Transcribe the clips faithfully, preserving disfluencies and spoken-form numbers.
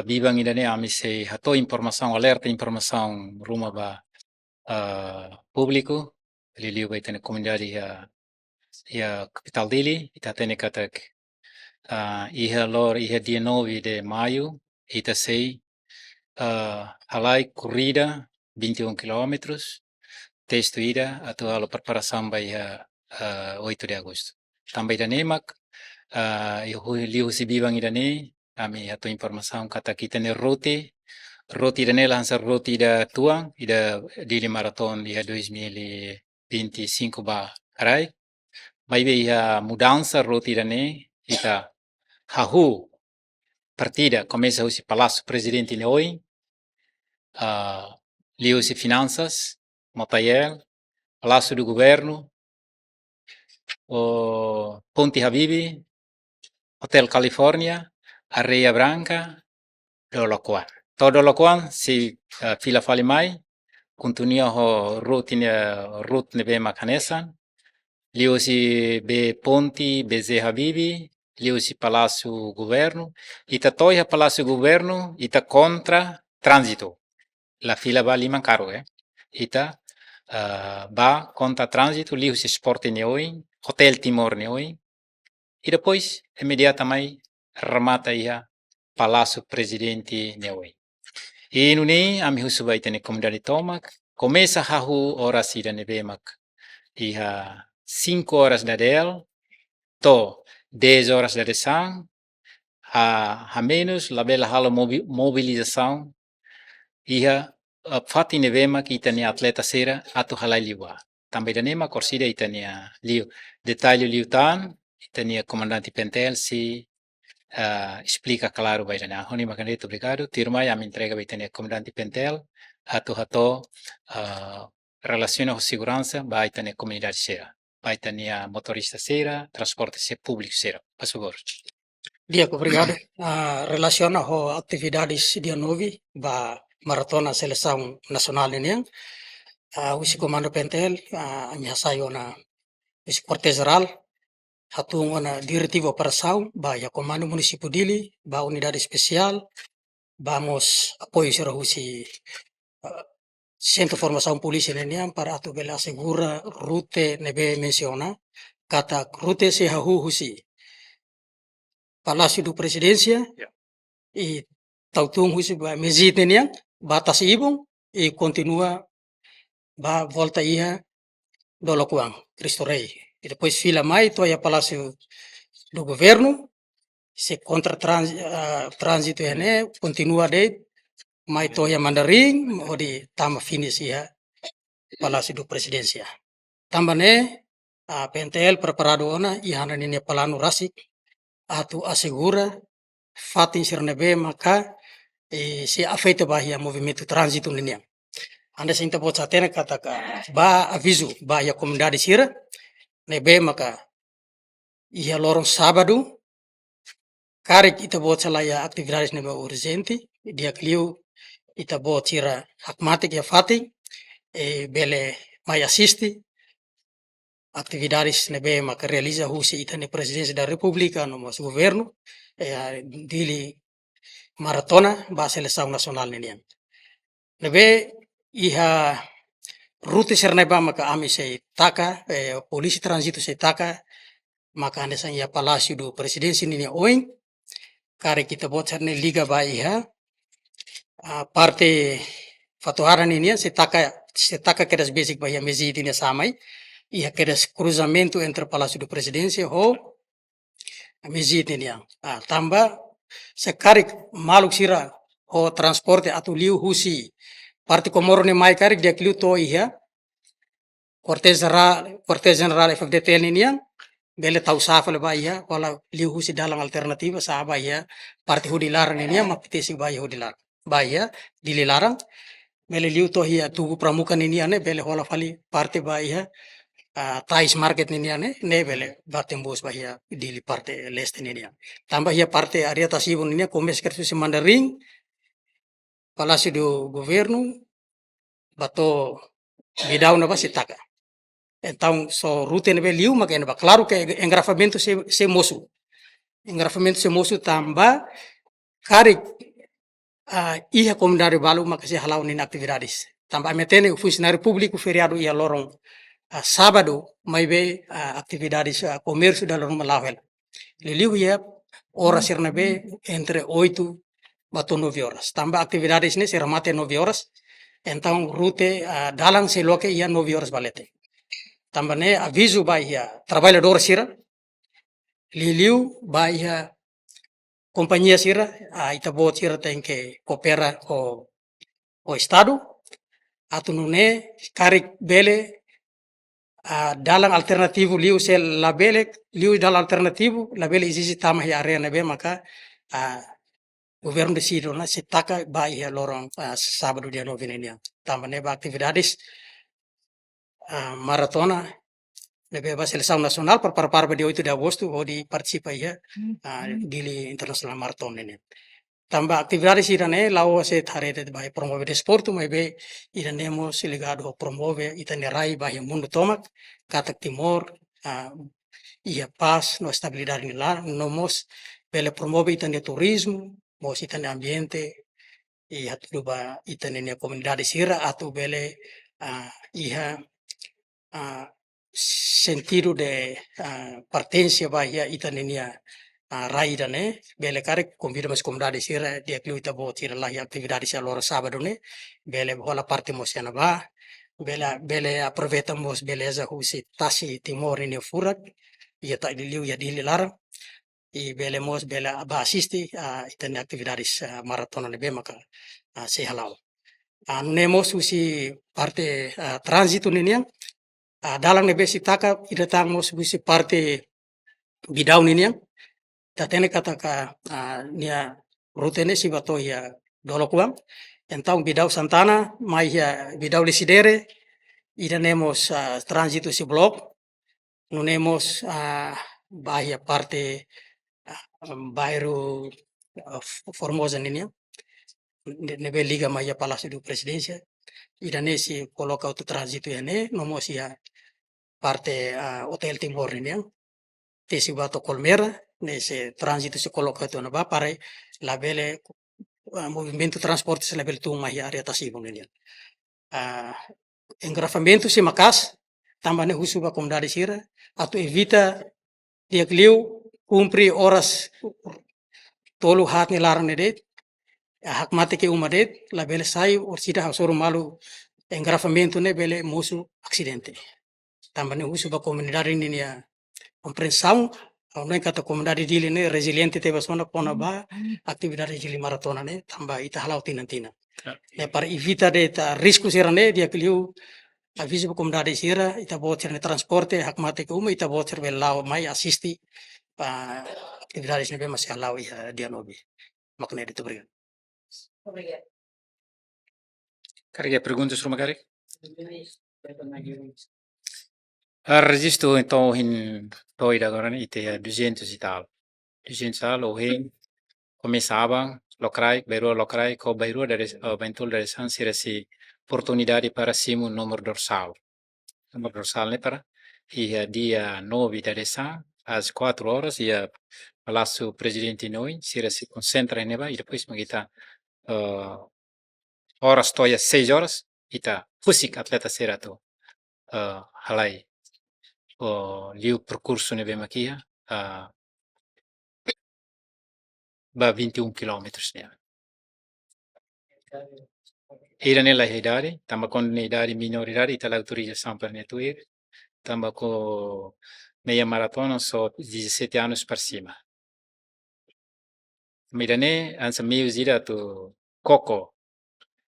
Biban ida-ne'e ami sei hato'o informasaun, alerta informasaun ruma ba, ah, públiku, liuliu ba ita-nia komunidade iha, iha kapitál Dili, ita hatene katak, ah, iha loron, iha dia nove de maio, ita sei, ah, halai korrida vinte e um quilómetros, testu ida atu halo preparasaun ba iha, ah, oito de agosto. Tanba ida-ne'e mak, ah, iha hu-, liuhusi biban ida-ne'e, ami hato'o informasaun katak ita-nia rute, rute ida-ne'e la hanesan rute ida tuan, ida Dili Marathon iha dois mil e vinte e cinco ba rai. Maibé iha mudansa rute ida-ne'e, ita hahú partida komesa husi Palásiu Prezidente nia oin, ah, liuhusi Finansas, Motael, Palácio do Governo, o Ponte Habibie, Hotel California, Areia Branca, Dolo Kuan. To'o Dolo Kuan sei, eh, fila fali mai, kontinua ho rute ne'e, rute ne'ebé mak hanesan, liuhusi bee ponte, bee Habibie, liuhusi Palásiu Governu, ita to'o iha Palásiu Governu, ita kontra tránzitu. La fila ba liman karuk, eh. Ita, ah, ba kontra tránzitu, liuhusi esporte nia oin, Hotel Timor nia oin. I depois, imediata mai remata iha Palásiu Prezidente nia oin. I nune'e, ami husu ba ita-nia komunidade tomak, komesa hahú oras ida ne'ebé mak iha cinco horas da del, to'o dez horas dadeer-saan, ha, hamenus labele halo mobi-, mobilizasaun iha, eh, fatin ne'ebé mak ita-nia atleta sira atu halai liu ba. Tanba ida-ne'e mak orsida ita-nia liu. Detalle liután, ita-nia komandante PNTL sei, eh, esplika klaru ba ida-ne'e. Ha'u hanoin mak ne'e de'it, obrigadu. Tuirmai ami entrega ba ita-nia komandante PNTL atu hato'o, eh, relasiona ho seguransa ba ita-nia komunidade sira, ba ita-nia motorista sira, transporte sira, públiku sira. Faz favor. Di'ak, obrigadu. Ah, relasiona ho atividades dia nove ba maratona selesaun nasionál ninian. Ah, husi Komandu PNTL, ah, ami hasai ona husi Kuartél Jerál, hatún ona diretiva operasaun ba iha Komandu Munisípiu Dili, ba unidade espesiál, ba mós apoiu sira husi, ah, Sentru Formasaun Polísia ninian para atu bele asegura rute ne'ebé mensiona, katak rute sei hahú husi Palásiu da Prezidénsia, ya, i tau tun husi ba Mezit ninian, ba Tasi Ibun, i kontinua ba volta iha Dolo Kuan, Cristo Rei. I depois fila mai to'o iha Palásiu do Governu, sei kontra trans-, ah, tránzitu iha ne'e, kontinua de'it, mai to'o iha Mandarin, hodi tama finish iha Palásiu da Prezidénsia. Tanba ne'e, ah, PNTL preparadu ona, i hana ninia planu rasik, atu asegura fatin sira ne'ebé maka, eh, sei afeta ba iha movimentu tránzitu ninian. Hanesan ita-boot hatene katak ba avizu ba iha komunidade sira ne'ebé maka iha loron sábadu, karik ita-boot sira la iha atividades ne'ebé urjente, di'ak liu ita-boot sira hakmatek iha fatin, eh, bele mai asiste atividades ne'ebé maka realiza husi ita-nia Prezidénsia da Repúblika no mós governu, eh, Dili Maratona ba selesaun nasionál ninian. Ne'ebé iha rute sira ne'ebá maka ami sei taka, eh, polísia tránzitu sei taka, maka hanesan iha Palásiu da Prezidénsia ninia oin, karik ita-boot sira-ne'e liga ba iha, ah, parte Fatuhada ninian sei taka, sei taka kedas besik ba iha Mezit nia samai, iha kedas kruzamentu entre Palásiu da Prezidénsia ho Mezit ninian. Ah, tanba se karik maluk sira ho transporte atu liu husi parte Komoro ne'e mai karik di'ak liu to'o iha Kuartél Jerál, Kuartél Jerál F-FDTL ninian, bele tau sa'e fali ba iha, hola liu husi dalan alternativa, sa'e ba iha parte hodi laran ninian, mak petesik ba iha hodi laran, ba iha Dili laran, bele liu to'o iha Tugu Pramuka ninian ne'e, bele hola fali parte ba iha, ah, Tais Market ninian ne'e, ne'e bele ba tembus ba iha Dili parte leste ninian. Tanba iha parte área Tasi Ibun ninian, komesa kedas husi Mandarin, Palásiu do Governu, ba to'o Bidau ne'ebá sei taka. Entaun, só rute ne'ebé liu mak iha ne'ebá. Klaru ke engarrafamentu sei, sei mosu. Engarrafamentu sei mosu tanba karik ah, iha komunidade balu maka sei hala'o ninia atividades. Tanba ami hatene funsionáriu públiku feriadu iha loron, ah, sábadu, maibé, ah, atividades, ah, komérsiu dala ruma la'o hela. Liuliu iha oras sira ne'ebé entre oito ba to'o nove horas. Tanba atividades ne'e sei remata nove horas. Entaun rute, ah, dalan sei loke iha nove horas ba leten. Tanba ne'e avizu ba iha traballadór sira, liuliu ba iha kompañia sira, ah, ita-boot sira tenke koopera ho, ho Estadu, atu nune'e karik bele, ah, dalan alternativu liu se labele, liu dalan alternativu, labele ezije tama iha área ne'ebé maka, ah, governu deside ona sei taka ba iha loron, ah, sábadu dia nove ne'e nian. Tanba ne'e ba atividades, ah, maratona ne'ebé ba selesaun nasionál para, para, para ba dia oito de agosto hodi partisipa iha, ah, Dili International Marathon ne'e nian. Tanba atividades ida-ne'e la'ós de'it haree de'it ba promove desportu, maibé ida-ne'e mós ligadu ho promove ita-nia rai ba iha mundu tomak, katak Timor, ah, iha pás no estabilidade nia laran, no mós bele promove ita-nia turizmu, mós ita-nia ambiente, i hatudu ba ita-nia komunidade sira atu bele, ah, iha, ah, sentidu de, ah, pertense ba iha ita-nia, ah, rai ida-ne'e, bele karik konvida mós komunidade sira, di'ak liu ita-boot sira la iha atividade iha loron sábadu ne'e, bele hola parte mós iha ne'ebá, bele, bele aproveita mós beleza husi tasi Timor ninia furak, iha ta liuliu iha Dili laran, i bele mós bele ba asiste, ah, ita-nia atividades, ah, maratona ne'ebé maka, ah, sei hala'o. Ah, nune'e mós husi parte, ah, tránzitu ninian, ah, dalan ne'ebé sei taka ida tan mós husi parte Bidau ninian. Ita hatene katak, ah, nia rute ne'e sei ba to'o iha dolok oan. Entaun Bidau Santana mai iha Bidau Lecidere, ida-ne'e mós, ah, tránzitu husi blok. Nune'e mós, ah, ba iha parte, ah, bairru, ah, F-, Formosa ninian. Ne-, ne'ebé liga mai iha Palácio da Presidência. Ida-ne'e sei koloka outro tránzitu iha ne'e, no mós iha parte, ah, Hotel Timor ninian. Tesi ba to'o Colmera, ne'e sei tránzitu sei koloka outro ne'ebá para labele, ah, movimentu transporte sei labele tun mai iha área tasi Ibun ninian. Ah, engarrafamentu sei maka'as, tanba ne'e husu ba komunidade sira atu evita, di'ak liu kumpre oras tolu haat nia laran ne'e de'it, hakmatek iha uma de'it, labele sai orsida hasoru malu engarrafamentu ne'e bele mosu asidente. Tanba ne'e husu ba komunidade ninia komprensaun, ha'u hanoin katak komunidade Dili ne'e reziliente tebes ona kona-ba atividade Dili Maratona ne'e, tanba ita hala'o tinan-tinan. Ya. Ne'e para evita de'it risku sira-ne'e, di'ak liu avizu ba komunidade sira, ita-boot sira-nia transporte hakmatek iha uma, ita-boot sira bele la'o mai asiste ba atividades ne'ebé mak sei hala'o iha dia nove. Mak ne'e de'it, obrigadu. Obrigadu. Karik iha perguntas ruma karik? Ah, rejistu entaun ohin to'o agora ne'e ita iha duzentos e tal. Duzentos e tal, ohin komesa aban, lokraik, bainrua lokraik, ho bainrua dadeer-, ah, baintolu dadeer-saan sira sei oportunidade para simu númeru dorsál. Númeru dorsál ne'e para iha dia nove dadeer-saan, às quatro horas, iha Palásiu Prezidente ninian, sira sei konsentra iha ne'ebá, i depois mak ita, eh, oras to'o iha seis horas, ita husik atleta sira atu, eh, halai, oh, liu perkursu ne'ebé mak iha, eh, ba vinte e um quilómetros ne'e. Ida-ne'e la iha idade, tanba kuandu nia idade menoridade, ita la autoriza sempre nia tuir, tanba ho meia maratona só dezassete anos para cima. Ida-ne'e, hanesan meius ida atu koko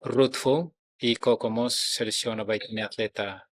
Ruth foun, i koko mós selesiona ba ita-nia atleta,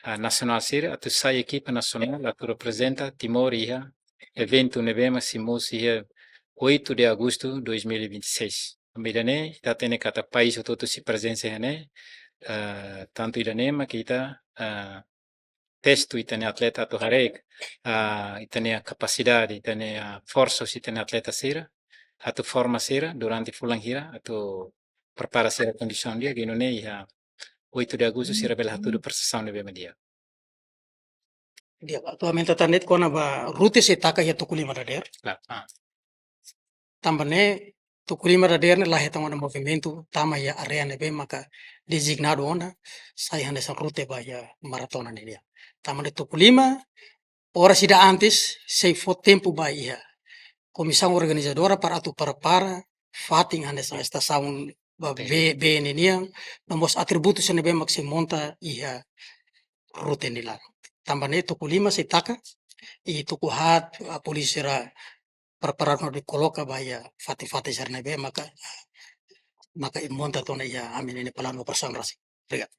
ah, nasionál sira, atu sai ekipa nasionál, atu reprezenta Timor iha eventu ne'ebé mak sei mosu iha oito de agosto dois mil e vinte e seis. Ida-ne'e, ita hatene katak país hotu-hotu sei prezensa iha ne'e, ah, tantu ida-ne'e mak ita, ah, testu ita-nia atleta atu haree, ah, ita-nia kapasidade, ita-nia forsa husi ita-nia atleta sira, atu forma sira durante fulan hira, atu prepara sira kondisaun di'ak, i nune'e iha oito de agosto sira bele hatudu prestasaun ne'ebé mak di'ak. Di'ak, atualmente ita hatene kona-ba Ruth sei taka iha tuku lima dadeer. Klaru, ah. Tanba ne'e, tuku lima dadeer ne'e la hetan ona movimentu tama iha área ne'ebé maka dezignadu ona sai hanesan rute ba iha maratona ne'e nian. Tanba ne'e tuku lima, oras ida antes, sei fó tempu ba iha komisaun organizadora para atu prepara fatin hanesan estasaun ba, oke, B, B ne'e nian, no mós atributu sira ne'ebé mak sei monta iha rute nia laran. Tanba ne'e tuku lima sei taka, i tuku haat, a polísia sira preparadu hodi koloka ba iha fatin-fatin sira ne'ebé maka, maka i monta tiha ona iha ami-nia planu operasaun rasik. Obrigadu.